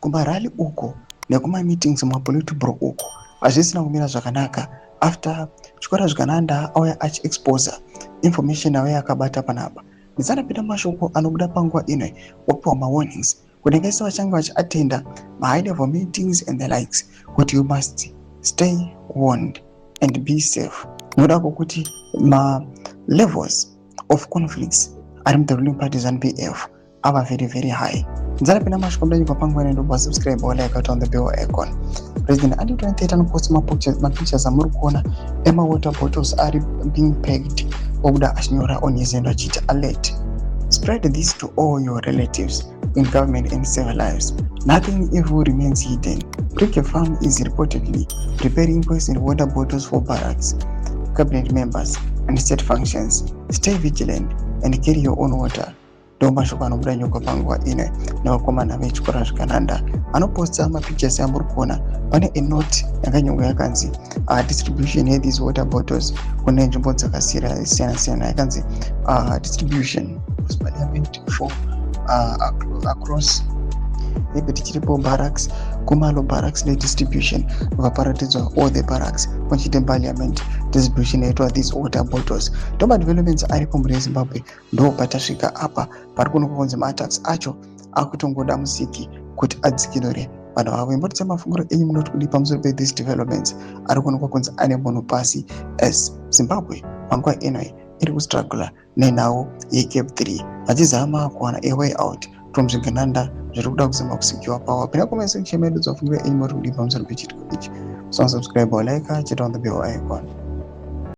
Kumarally uko nekumameetings mumapolitburo uko hazvisina kumira zvakanaka after Chikora Zvigananda auya achiexposa information auya akabata panapa. Ndisandapinda mashoko anobuda panguva ino, wapiwa mawarnings kuti vese vachange vachiatenda mahigh level meetings and the likes kuti you must stay warned and be safe nokuda kwokuti malevels of conflicts ari muthe ruling party ZANU-PF ava very very high. Nzarapinda mashoko mudanyigwa panguva ino, ndobva subscribe, like, on the bell icon. President adi 2030 anoposta mapictures amuri kuona emawater bottles ari being packed, obuda achinyora on his end achiti, "Alert, spread this to all your relatives in government and civil lives. Nothing evil remains hidden. Prique Farm is reportedly preparing poison water bottles for barracks, cabinet members and state functions. Stay vigilant and carry your own water." Ndo mashoko anobuda nyoka panguva ino nevakomana vechikora Zvigananda anoposta mapictures amuri kuona. Pane anote yakanyorwa yakanzi distribution yethese water bottles kune nzvimbo dzakasiyana siyana, yakanzi distribution parliament for across maybe tichiripo barracks, kumalo barracks nedistribution, vaparatidzwa all the barracks pachiite parliament distribution yaitwa these water bottles. Ndo madevelopments aripo mhuri yeZimbabwe. Ndo patasvika apa pari kuonekwa kunzi maattacks acho akutongoda musiki kuti adzikinure vanhu vavo. Imbotidza mafungiro enyu, munoti kudii pamusoro pethese developments ari kuonekwa kunzi ane munhu pasi, as Zimbabwe panguva ino iri kustrugula nenhau yeCAB 3, vachizama kuwana a way out from zvigananda zviri kuda kuzama kusikiwa power? Pinda comment section medu, dzafungiro enyu, muri kudii pamusoro pechiitiko ichi? So subscribe, like, chita on the bell icon.